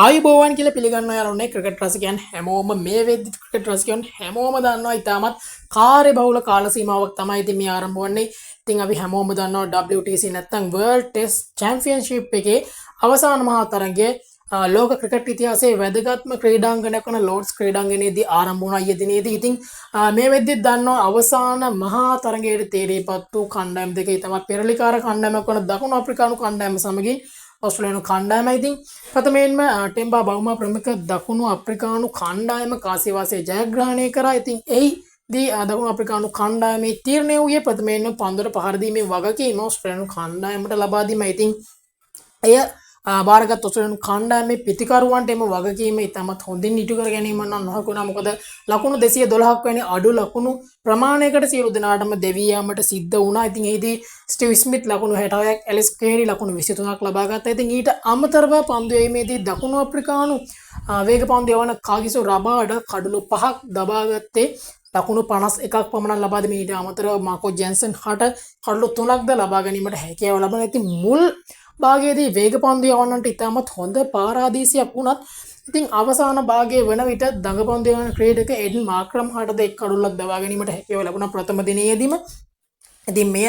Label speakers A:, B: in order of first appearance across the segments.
A: ආයුබෝවන් කියලා පිළිගන්නවා යාළුවනේ. ක්‍රිකට් රසිකයන් හැමෝම, මේ වෙද්දි ක්‍රිකට් රසිකයන් හැමෝම දන්නවා ඉතාමත් කාර්යබහුල කාල සීමාවක් තමයි ඉතින් මේ ආරම්භ වන්නේ. ඉතින් අපි හැමෝම දන්නවා WTC නැත්තම් World Test Championship එකේ අවසාන මහා තරගය ලෝක ක්‍රිකට් ඉතිහාසයේ වැදගත්ම ක්‍රීඩාංගණයක් වන ලෝඩ්ස් ක්‍රීඩාංගණයේදී ආරම්භ වුණා ඊයේ දිනේදී. ඉතින් මේ වෙද්දිත් දන්නවා අවසාන මහා තරගයට තේරීපත් වූ කණ්ඩායම් දෙකේ තමයි පෙරලිකාර කණ්ඩායමක් වන දකුණු අප්‍රිකානු කණ්ඩායම සමගින් ඔස්ට්‍රේලියානු කණ්ඩායම. ඉතින් ප්‍රථමයෙන්ම ටෙම්බා බවුමා ප්‍රමුඛ දකුණු අප්‍රිකානු කණ්ඩායම කාසිවාසය ජයග්‍රහණය කරා. ඉතින් එහිදී දකුණු අප්‍රිකානු කණ්ඩායමේ තීරණය වූයේ ප්‍රථමයෙන්ම පන්දුවට පහර දීමේ වගකීම ඔස්ට්‍රේලියානු කණ්ඩායමට ලබා දීම. ඉතින් එය භාරගත් ඔස්ට්‍රේලියානු කණ්ඩායමේ පිතිකරුවන්ට එම වගකීම ඉතාමත් හොඳින් ඉටු කර ගැනීම නම් නොහැකි වුණා. මොකද ලකුණු 212ක් වැනි අඩු ලකුණු ප්‍රමාණයකට සියලු දෙනාටම දෙවී යාමට සිද්ධ වුණා. ඉතින් එහිදී ස්ටීව් ස්මිත් ලකුණු 66ක්, ඇලිස් කේරි ලකුණු 23ක් ලබා ගත්තා. ඉතින් ඊට අමතරව පන්දු යැවීමේදී දකුණු අප්‍රිකානු වේග පන්දු යවන කාගිසෝ රබාඩා කඩලු 5ක් දබා ගත්තේ ලකුණු 51ක් පමණ ලබා දෙමින්, ඊට අමතරව මාකෝ ජැන්සන් හට කඩලු 3ක්ද ලබා ගැනීමට හැකියාව ලැබුණා. ඉතින් මුල් භාගයේදී වේග පන්දු යවන්නන්ට ඉතාමත් හොඳ පාරාදීසියක් වුණත්, ඉතින් අවසාන භාගයේ වන විට දඟ පන්දු යවන ක්‍රීඩක එඩන් මාක්‍රම් හටද එක් කඩුල්ලක් දවා ගැනීමට හැකියාව ලැබුණා ප්‍රථම දිනයේදීම. ඉතින් මෙය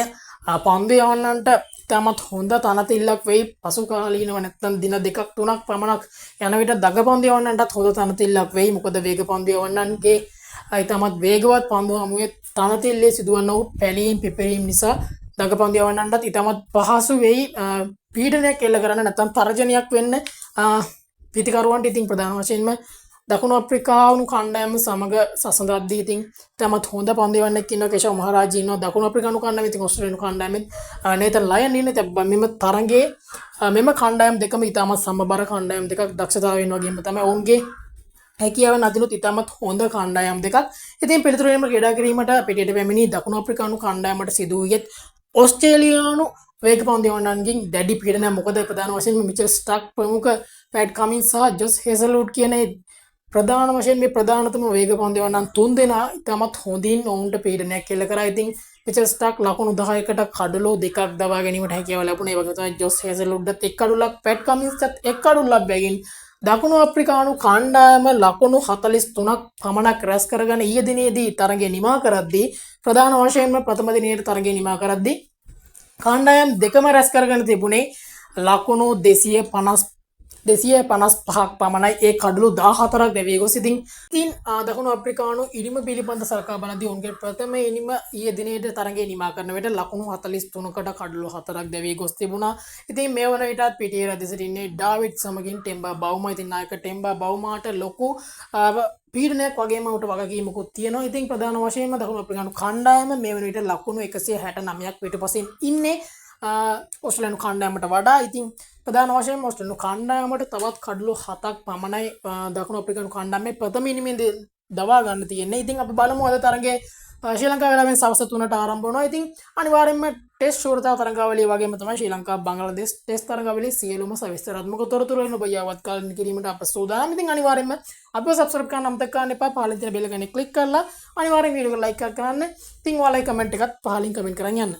A: පන්දු යවන්නන්ට ඉතාමත් හොඳ තනතිල්ලක් වෙයි පසු කාලීනව, නැත්නම් දින දෙකක් තුනක් පමණක් යන විට දඟ පන්දු යවන්නන්ටත් හොඳ තනතිල්ලක් වෙයි. මොකද වේග පන්දු යවන්නන්ගේ ඉතාමත් වේගවත් පන්දු හමුවේ තනතිල්ලේ සිදුවන වූ පැලීම් පිපිරීම් නිසා දඟ පන්දු යවන්නන්ටත් ඉතාමත් පහසු වෙයි පීඩනයක් එල්ල කරන්න, නැත්නම් තර්ජනයක් වෙන්න පිතිකරුවන්ට. ඉතින් ප්‍රධාන වශයෙන්ම දකුණු අප්‍රිකානු කණ්ඩායම සමග සසඳද්දී ඉතින් ඉතාමත් හොඳ පන්දු යවන්නෙක් ඉන්නවා, කේශව් මහරාජ් ඉන්නවා දකුණු අප්‍රිකානු කණ්ඩායම. ඉතින් ඔස්ට්‍රේලියානු කණ්ඩායමෙත් නේතන් ලයන් ඉන්නේ. ඉතින් මෙම තරගයේ මෙම කණ්ඩායම් දෙකම ඉතාමත් සමබර කණ්ඩායම් දෙකක්, දක්ෂතාවයෙන් වගේම තමයි ඔවුන්ගේ හැකියාවන් අතිනුත් ඉතාමත් හොඳ කණ්ඩායම් දෙකක්. ඉතින් පිළිතුරු වීම ක්‍රීඩා කිරීමට පිටියට පැමිණි දකුණු අප්‍රිකානු කණ්ඩායමට සිදු වූයේ ඔස්ට්‍රේලියානු වේග පන්දු යවන්නන්ගෙන් දැඩි පීඩනයක්. මොකද ප්‍රධාන වශයෙන්ම මිචල් ස්ටාක් ප්‍රමුඛ පැට් කමින්ස් සහ ජොස් හේසල්වුඩ් කියන ප්‍රධාන වශයෙන් මේ ප්‍රධානතම වේග පන්දු යවන්නන් තුන් දෙනා ඉතාමත් හොඳින් ඔවුන්ට පීඩනයක් එල්ල කරා. ඉතින් මිචල් ස්ටාක් ලකුණු 10කට කඩලු 2ක් දවා ගැනීමට හැකියාව ලැබුණා. ඒ වගේම තමයි ජොස් හේසල්වුඩ්ටත් එක් කඩුලක්, පැට් කමින්ස්ටත් එක් කඩුල්ලක් බැගින් දකුණු අප්‍රිකානු කණ්ඩායම ලකුණු 43ක් පමණක් රැස් කරගෙන ඊයේ දිනේදී තරගය නිමා කරද්දී, ප්‍රධාන වශයෙන්ම ප්‍රථම දිනේට තරගය නිමා කරද්දී කණ්ඩායම් දෙකම රැස් කරගෙන තිබුණේ ලකුණු 255ක් පමණයි. ඒ කඩලු 14ක් දැවී ගොස්. ඉතින් දකුණු අප්‍රිකානු ඉනිම පිළිබඳ සලකා බලද්දී ඔවුන්ගේ ප්‍රථම ඉනිම ඊයේ දිනේට තරගය නිමා කරන විට ලකුණු 43කට කඩලු 4ක් දැවී ගොස් තිබුණා. ඉතින් මේ වන විටත් පිටියේ රැඳී සිටින්නේ ඩාවිඩ් සමගින් ටෙම්බා බවුමා. ඉතින් නායක ටෙම්බා බවුමාට ලොකු පීඩනයක් වගේම ඌට වගකීමකුත් තියෙනවා. ඉතින් ප්‍රධාන වශයෙන්ම දකුණු අප්‍රිකානු කණ්ඩායම මේ වන විට ලකුණු 169ක් පිටුපසින් ඉන්නේ ඔස්ට්‍රේලියානු කණ්ඩායමට වඩා. ඉතින් ප්‍රධාන වශයෙන්ම ඔස්ට්‍රේලියානු කණ්ඩායමට තවත් කඩලු 7ක් පමණයි දකුණු අප්‍රිකානු කණ්ඩායමේ ප්‍රථම ඉනිමෙන් දවා ගන්න තියෙන්නේ. ඉතින් අපි බලමු අද තරගයේ ශ්‍රී ලංකා වෙලාවෙන් සවස 3ට ආරම්භ වෙනවා. ඉතින් අනිවාර්යයෙන්ම ටෙස්ට් ශූරතා තරගාවලිය වගේම තමයි ශ්‍රී ලංකා බංග්ලාදේශ ටෙස්ට් තරගාවලියේ සියලුම සවිස්තරාත්මක තොරතුරු වෙන ඔබ යාවත් කාලීන කිරීමට අප සූදානම්. ඉතින් අනිවාර්යයෙන්ම අපිව සබ්ස්ක්‍රයිබ් කරන්න අමතක කරන්න එපා. පහළින් තියෙන බෙල් එකනේ ක්ලික් කරලා අනිවාර්යෙන් වීඩියෝ එක ලයික් එකක් කරන්න. ඉතින් ඔයාලගේ කමෙන්ට් එකත් පහළින් කමෙන්ට් කරන් යන්න.